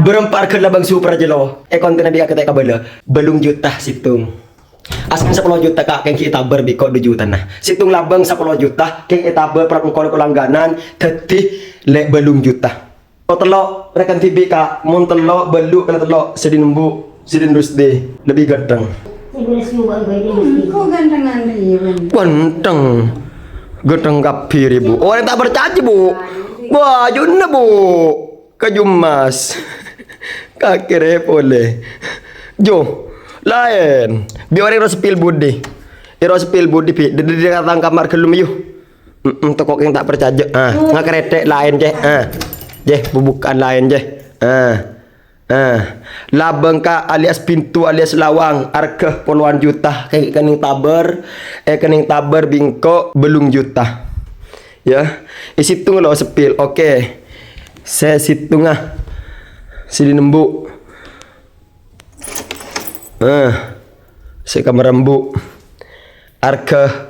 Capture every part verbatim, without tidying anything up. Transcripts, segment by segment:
Bârâmpa arghâ labâng super jâ lo. È kontenna bi' kakè ta' kabâlâ. Bâllung juta sèttong. Asli sapolo juta, Ka', kèng ghi' ètabâr bi' engko' du jutana. Sèttong labâng sapolo juta, kèng ètabâr pèrak engko' ko langganan, dhâddhi lè' bâllung juta. Ko tello', rèken dhibi', Ka', mon tello', bâllu' kalè tello', sè dinna' embu', sè dinna' Rusdi, lebbi ghântheng. Engko' ghântheng. Ghântheng kabbhi rè, Bu. Orèng ta' parcajâ, Bu. Bâjuna, Bu. Kaju emmas. Kakèrè polè. Jo, laèn. Bi' orèng ro sepil budi. Ro sepil budi, bi'. Dâri, dâri tang kamar ghâllu, yu. Mm-mm, toko kèng ta' parcajâ. Ah, ngakarètè' laèn, jè. Ah. Jè, bubukan laèn, jè. Ah. Ah. Labâng, Ka', alias pintu alias lawang, arghâ polowan juta. Kè-, kènèng tabâr, eh, kènèng tabâr bi' engko' bâllung juta. Ya, è sèttong lo sepil. Oke. Sè sèttongnga. Sè dinna' embu'. Eh, sè kamar embu'. Arghâ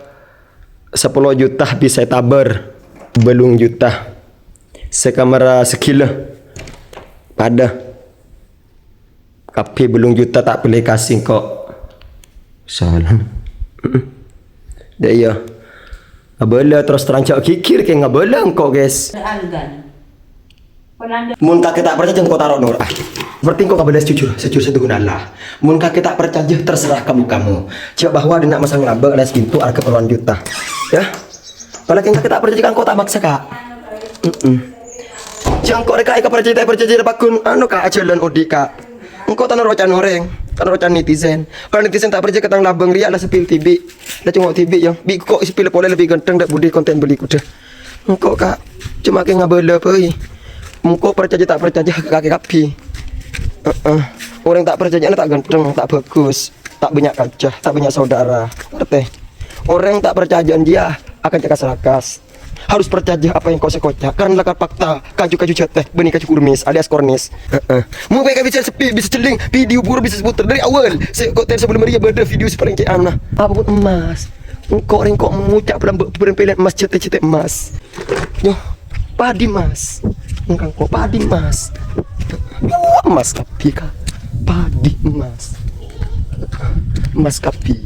sapolo juta bisa ètabâr bâllung juta. Sè kamar saghilâ padâ. Kabbhi bâllung juta ta' pèlè kasè engko'. Salah. Dâ' iyâ. Ngabâlâ terros terang jhâ' ghighir kè ngabâlâ engko', guys. Mon kakè ta' parcajâ engko' taro' nor. Ah. Berarti engko' kabâlâ jujur, jujur sè dhuna Allah. Mon kakè ta' parcajâ terserah kamu-kamu. Jhâ' bahwa dinna' masang labâng alias pintu arghâ polowan juta. Ya. Palakèng kakè ta' parcajâ ka engko' ta' maksa, Ka'. Mm-mm. Jhâ' engko' rè, Ka', èkaparcajâ ta' èparcajâ rè pagghun, anu, Ka', ajhâlân odi', Ka'. Engko' ta' noro' can orèng, ta' noro' can netizen. Kalo netizen ta' parcajâ ka tang labâng rèya la sepil dhibi'. La congo' dhibi', ya. Bi' engko' sepil polè lebbi ghântheng dâ' budi konten bâli kodhâ. Engko', Ka', coma kè ngabâlâ bhâi. Engko' parcajâ ta' parcajâ ka kakè kabbhi. Heeh. Orèng ta' parcajâ'na ta' ghântheng, ta' bhâghus. Ta' bânnya' kanca, ta' bânnya' saudara. Ngartè? Orèng ta' parcajâ'ân jiyâ akan cakas-rakas. Harus parcajâ apa yang engko' sè koca', karena lakar fakta, kaju-kaju jhâtè, bânnè kaju kurmis alias kornis. Heeh. Mon kè bisa seppi, bisa jhelling, video buru bisa seputar dâri awal. Sè koca' sabellum rèya bâdâ video sè palèng cè'ana. Apapun emmas. Engko' rèng engko' ngoca' bârâmpa-, bârâmpa pèlèn emmas, jhâtè-jhâtè emmas. Yo, padi emmas. Engko' padi emmas. Yo, emmas kabbhi, Ka'. Padi emmas. Emmas kabbhi.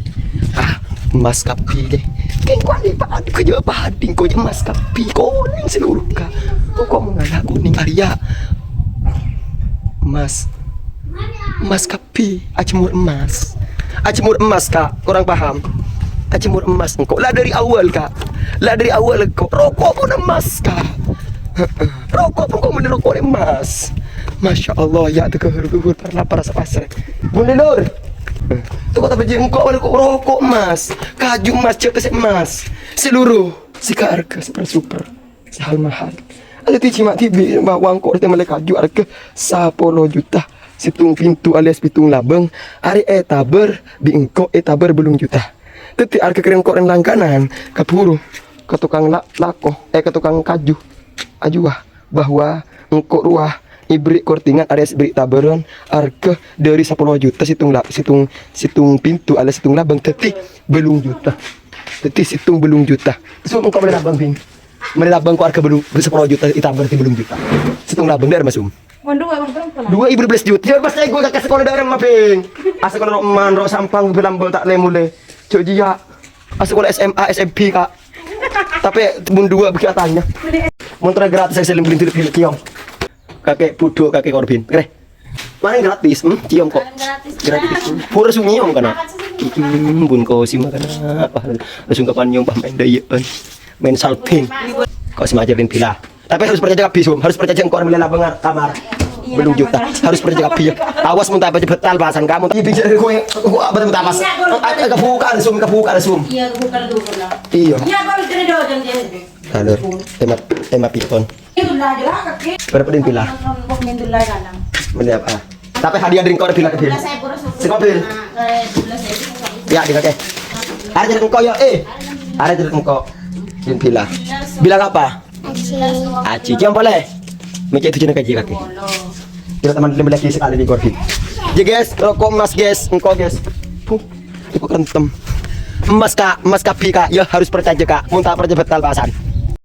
Ah, emmas kabbhi, deh. Kèng engko' andi' padi, kok jhâ' padi, engko' jhâ' emmas kabbhi. Konèng seluruh, Ka'. Engko' mangala konèng arèya. Emmas. Emmas kabbhi. Pi, ajemmor emmas. Ajemmor emmas, Ka'. Korang paham. Ajemmor emmas engko'. La dâri awal, Ka'. La dâri awal engko'. Roko' pon emmas, Ka'. Heeh. Roko' pon engko' mèlè roko' emmas. Masya Allah, ya, tega haru duhur, par lapar, rasa pasrè. Bun, Lur. Toko' tapajhi engko' mèlè roko' emmas. Kaju emmas, jhâtè sè emmas. Seluruh. Sè ka arga super-super. Sè hal mahal. Adâddhi cima dhibi' bâ' engko' rè mèlè kaju arga sapolo juta. Sèttong pintu alias pèttong labâng, arè ètabâr bi' engko' ètabâr bâllung juta. Dhâddhi arga kerrèng engko' rèng langganan kabhuru ka tokang la-, lako, eh, ka tokang kaju. Ajuwâ bahwa engko' rowa èberri' kortingan alias èberri' tabârân arga dâri sapolo juta sèttong la-, sèttong, sèttong pintu alias sèttong labâng dhâddhi bâllung juta. Dhâddhi sèttong bâllung juta. Sum engko' mèlè labâng, Bhing. Mèlè labâng ko' arga bâllung, sapolo juta, ètabâr dhâddhi bâllung juta. Sèttong labâng dâ'remma, Sum? Mon duwâ', mon bârâmpa? Duwâ' èbu dubellâs juta. Yâ, pas engko' ka sekolah dâ'remma, Bhing. Asekolah ro' emman, ro' sampang, bâlambâ ta' lè-molè. Jhâ' jiyâ. Asekolah S M A, S M P, Ka'. Tapè mon duwâ' bâgi atanya. Mon terro gratis, sè lèm-lèm dulu, Bhing, kiyong. Kakè budhu, kakè korbin. Kere. Paling gratis, hmm, ciong ko'. Paling gratis. Gratis. Pura su nyiong kana. Hmm, bun ko' si makana. Apa? Langsung kapan nyiong pas main dayaan. Main salting. Ko' si majarin bila. Tapi harus percaya kabbhi, Sum. Harus percaya engko' mèlè labâng kamar. Bâllung juta. Harus percaya kabbhi, ya. Awas mun ta' percaya betal bahasan kamu. Iya, bisa gue, gue apa tuh tapas? Kebuka, Sum, kebuka, Sum. Iya, kebuka tuh, pernah. Iya. Iya, baru kena dua jam dia. Halo. Tema, tema piton. Berapa din pila? Mèlè apa? Tapè hadiah dâri engko' pila kè din? Sèngko' pil. Ya, ding, oke. Arè jârèt engko', ya, eh. Arè jârèt engko'. Din pila. Bilang apa? Aji. Aji. Ciong polè. Mècè' tujuh nèka ji kakè. Kira teman lima lagi sekali di korbin. Ya, guys, roko' emmas, guys. Engko', guys. Puh. Ibu kentem. Emmas, Ka'. Emmas kabbhi, Ka'. Ya, harus percaya, Ka'. Mun ta' percaya betal bahasan.